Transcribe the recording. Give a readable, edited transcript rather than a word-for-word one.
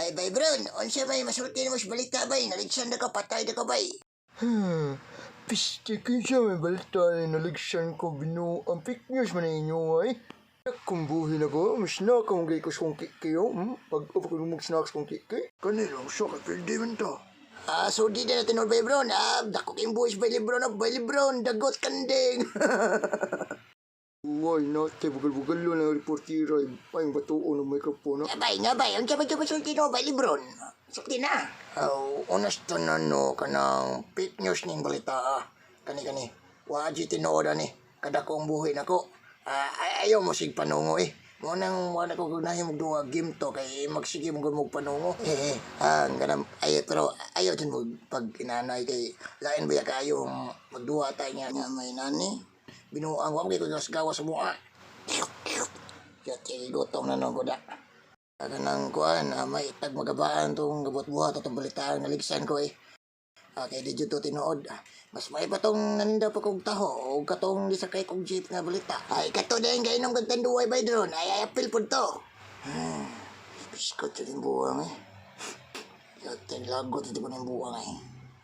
Ay, bay Bron, unsa may masulti nimo sa balita bay? Naligsan na ko, patay na ko bay. Piste, kinsa may balita ni naligsan ko binu ang fake news man ninyo ay. Kung buhin ako, mas nakamugay ko sa kong kikayo. Pag upa ko mag-snacks kong kiki. Kanilang siya kay pwede man to. Ah, so di na natin bay Bron. Ah, dako kayong buwis bay Lebron, ah, bay Lebron, dagot kanding. Why not? Kay bugal-bugal na reportera. Ay, batuon ng microphone. Nga bay, nga bay, unsa man jud masulti nimo bay Lebron? Sulti na. Oh, unas tanan no kanang fake news ning balita ah. Kani kani. Wa di tinuod ani. Kada ko ang buhi nako. Ah, ayaw mo sig panungo eh. Mo nang wala ko gugnahin mo duwa game to kay magsige mo gud panungo. Eh, ah, ganam ay pero ayaw din mo pag inanay kay lain ba kayo magduwa tayo nga nga may nani. Binuang wa mo kay ko gawa sa mua. Kaya gutom na no guda. Kanang kuan, ah, may itag magabaan tong gabot buhat atong balitaan naligsan ko eh. Ah, kay di jud to tinuod. Ah, mas may pa tong naninda pa kog taho o katong di sakay kog jeep nga balita. Ay kato din kay inom kag tanduay bay drone. Ay ay apil pud to. Biskot sa buwang eh. Yatin lagot ito po ng buwang eh.